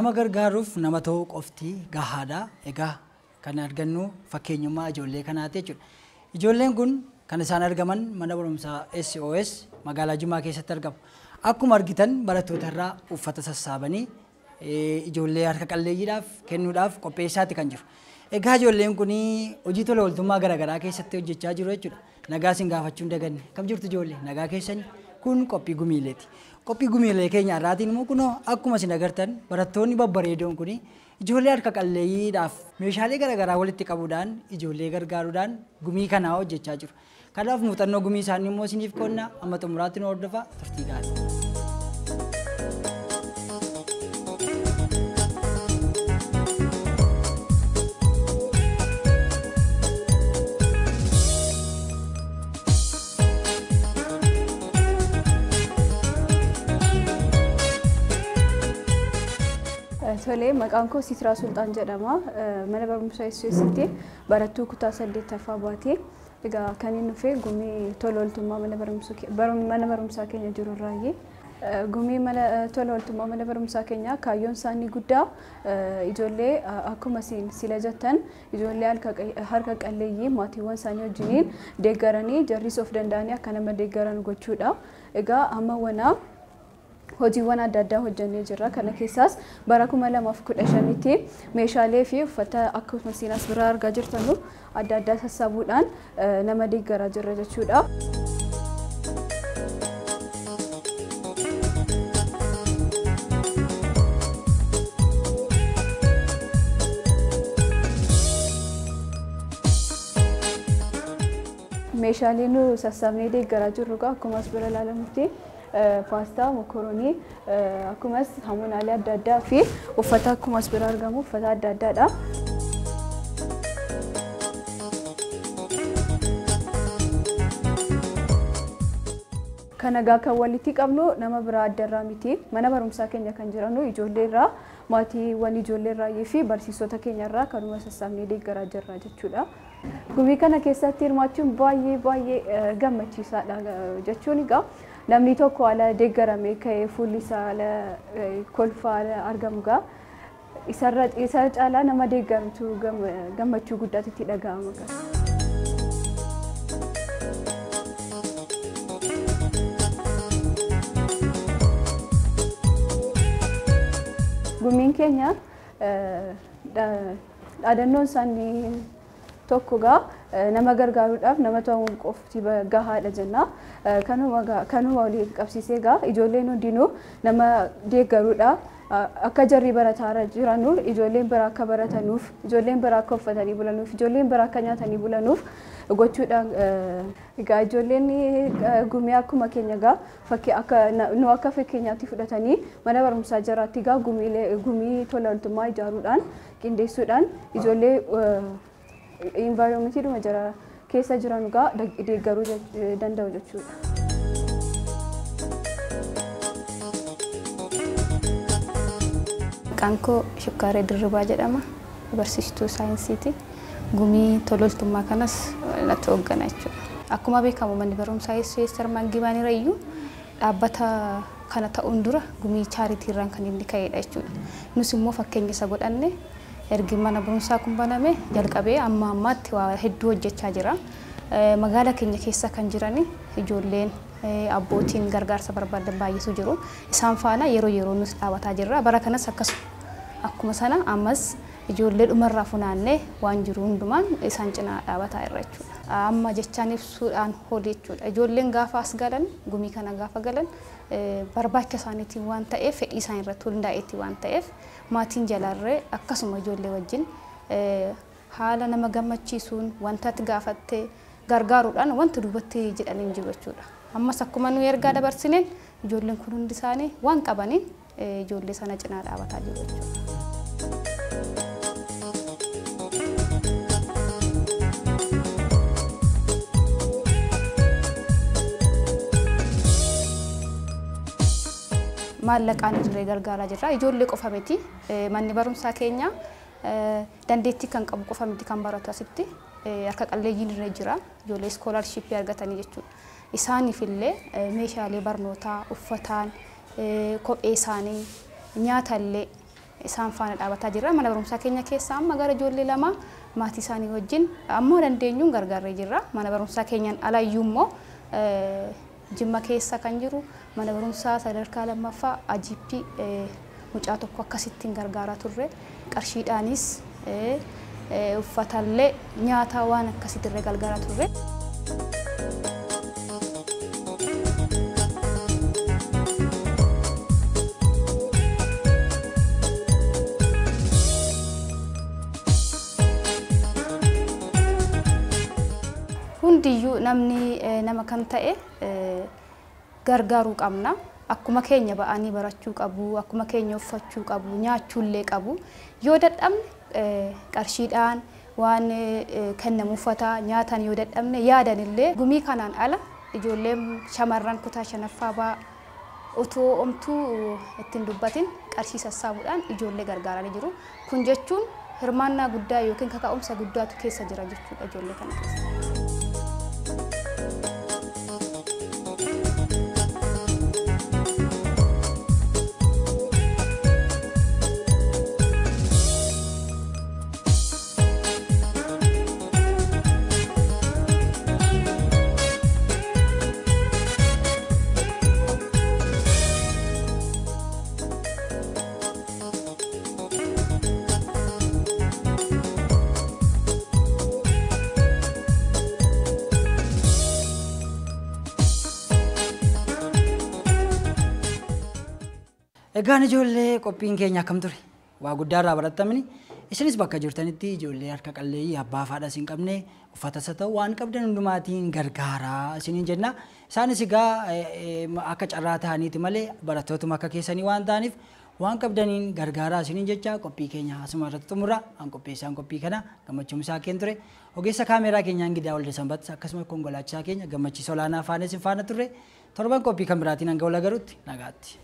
Nama gargaaruuf nama ta'uu qofti gahaadha. Egaa kan argannu fakkeenyummaa ijoollee kanaati jechuudha. Ijoolleen kun kan isaan argaman mana barumsaa SOS magaalaa Jimmaa keessatti argamu. Akkuma argitan barattoota irraa uffata sassaabanii ijoollee harka qalleeyyiidhaaf kennuudhaaf qopheessaati kan jiru. Egaa ijoolleen kun hojii tola ooltummaa garaagaraa keessatti hojjechaa jiru jechuudha. Nagaa isin gaafachuu hin daganne. Kam jirtu ijoollee? Nagaa keessanii? Kun qophii gumiileeti. Qophii gumiilee keenya irraatiin immoo kunoo akkuma isin agartan barattoonni babbareedoon kun ijoollee harka qalleeyyiidhaaf meeshaalee garaagaraa walitti qabuudhaan ijoollee gargaaruudhaan gumii kanaa hojjechaa jiru. Kanaaf muuxannoo gumii isaanii immoo isiniif qonna amma xumuraatti nu hordofaa turtii gaarii. Tolee, maqaan koo Sitraa Sultaan jedhama. Mana barumsaa SOS'tti barattuu kutaa 8ffaa baatee. Egaa kan inni dhufe gumii tola ooltummaa mana barumsaa keenya jiru irraayi. Gumii mana tola ooltummaa mana barumsaa keenyaa kaayyoon isaanii guddaa ijoollee akkuma sila jettan ijoollee harka qalleeyyii maatiiwwan isaanii wajjiniin deeggaranii jarris of danda'anii akka nama deeggaran gochuudha. Egaa amma wanaa hojiiwwan adda addaa hojjennee jirra. Kana keessaas bara 2015tti meeshaalee fi uffata akkuma isin as biraa argaa jirtanu adda addaa sassaabuudhaan nama deeggaraa jirra jechuudha. Meeshaalee nu sassaabnee deeggaraa jirru akkuma as bira ilaalamutti paastaa, mokoronii, akkasumas saamunaalee adda addaa fi uffata akkuma as bira argamu uffata adda addaadha. Kana egaa kan walitti qabnu nama biraa adda irraa miti. Mana barumsaa keenya kan jiranu ijoollee irraa, maatiiwwan ijoollee irraa fi barsiisota keenya irraa kanuma sassaabnee deeggaraa jirra jechuudha. Gumii kana keessatti hirmaachuun baay'ee baay'ee gammachiisaadha jechuun egaa namni tokko haala deeggaramee ka'ee fuulli isaa haala kolfaa haala argamu egaa isa caalaa nama deeggarutu gammachuu guddaatu itti dhaga'ama. Gumiin keenya dhaadannoon isaanii tokko egaa nama gargaaruudhaaf nama ta'uun qofti gahaadha jenna. Kanuma waliin qabsiisee egaa ijoolleen hundinuu nama deeggaruudha. Akka jarri barataa jiranu ijoolleen biraa akka baratanuuf, ijoolleen biraa akka uffatanii bulanuuf, ijoolleen biraa akka nyaatanii bulanuuf gochuudhaan egaa ijoolleen gumii akkuma keenya egaa fakkii akka nu akka fakkeenyaatti fudhatanii mana barumsaa jiraatti egaa gumii tola ooltummaa ijaaruudhaan qindeessuudhaan ijoollee environmentii dhuma jira keessa jiran egaa deeggaruu danda'u jechuudha. Maqaan koo Shukkaaree Dirribaa jedhama. Barsiistuu saayinsiiti. Gumii tola ooltummaa kanas natti hooggana jechuudha. Akkuma beekamu manni barumsaa SOS Armaan Gibaaniira iyyuu dhaabbata kana ta'uun dura gumii chaaritiirraan kan inni ka'edha jechuudha. Nus immoo fakkeenya isa godhanne ergi mana barumsaa kun baname jalqabee amma ammaatti waa hedduu hojjechaa jira. Magaala keenya keessa kan jiran ijoolleen abbootiin gargaarsa barbaadan baay'eetu jiru. Isaan faana yeroo yeroo nus dhaabataa jirra. Bara kanas akkasuma akkuma sana ammas ijoollee dhumarraa funaannee waan jiru hundumaan isaan cinaa dhaabataa jirra jechuudha. Amma jechaan ibsuudhaan holi jechuudha. Ijoolleen gaafa as galan gumii kana gaafa galan barbaacha isaaniitiin waan ta'eef fedhii isaanii irratti hundaa'eetti waan ta'eef maatiin jalarree akkasuma ijoollee wajjin haala nama gammachiisuun wanta ati gaafattee gargaaruudhaan wanti duubatti jedhanii hin jiru jechuudha. Ammas akkuma nu ergaa dabarsineen ijoolleen kun hundi isaanii waan qabaniin ijoollee sana cinaa dhaabataa jiru jechuudha. Maallaqaan illee gargaaraa jirra. Ijoollee qofa miti. Manni barumsaa keenya dandeettii kan qabu qofa miti kan baratu asitti. Harka qalleeyyiin irra jira. Ijoollee iskoolaarshiippii argatanii jechuudha. Isaaniif illee meeshaalee barnootaa, uffataan, kophee isaanii, nyaata illee Isaan faana dhaabataa jirra. Mana barumsaa keenya keessa amma gara ijoollee 2 maatii isaanii wajjin ammoo dandeenyuun gargaarree jirra. Mana barumsaa keenyaan alayyuu immoo Jimma keessa kan jiru mana barumsaa sadarkaa 2ffaa AGP mucaa tokko akkasittiin gargaaraa turre. Qarshiidhaanis uffatallee nyaata waan akkasittirree gargaaraa turre. Hundiyyuu namni nama kan ta'e gargaaruu qabna. Akkuma keenya ba'anii barachuu qabu, akkuma keenya uffachuu qabu, nyaachuullee qabu. Yoo dadhabne qarshiidhaan waan kennamu uffata nyaatan yoo dadhabne yaadanillee gumii kanaan ala ijoolleen shamarran kutaa 5ffaa ba'aa otoo omtuu ittiin dubbatin qarshii sassaabuudhaan ijoollee gargaaranii jiru. Kun jechuun hirmaannaa guddaa yookiin kaka'umsa guddaatu keessa jira jechuudha ijoollee kana keessa. Egaan ijoollee qophiin keenya akkam ture? Waa guddaa irraa barattamni. Isinis bakka jirtanitti ijoollee harka qalleeyyii abbaa fi haadha hin qabne uffata isa ta'u waan qabdan hundumaatiin gargaaraa isiniin jenna. Isaanis egaa akka carraa ta'aniiti malee barattootuma akka keessanii waan ta'aniif waan qabdaniin gargaaraa isiniin jecha qophii keenya asuma irratti xumurra. An qopheessaan qophii kana Gammachuun isaa keen ture. Ogeessa kaameeraa keenyaan Gidaa Walda Sanbat akkasumas konkolaachisaa keenya Gammachiisa Olaanaa faana isin faana turre. Torban qophii kan biraatiin hanga wal agarutti nagaatti.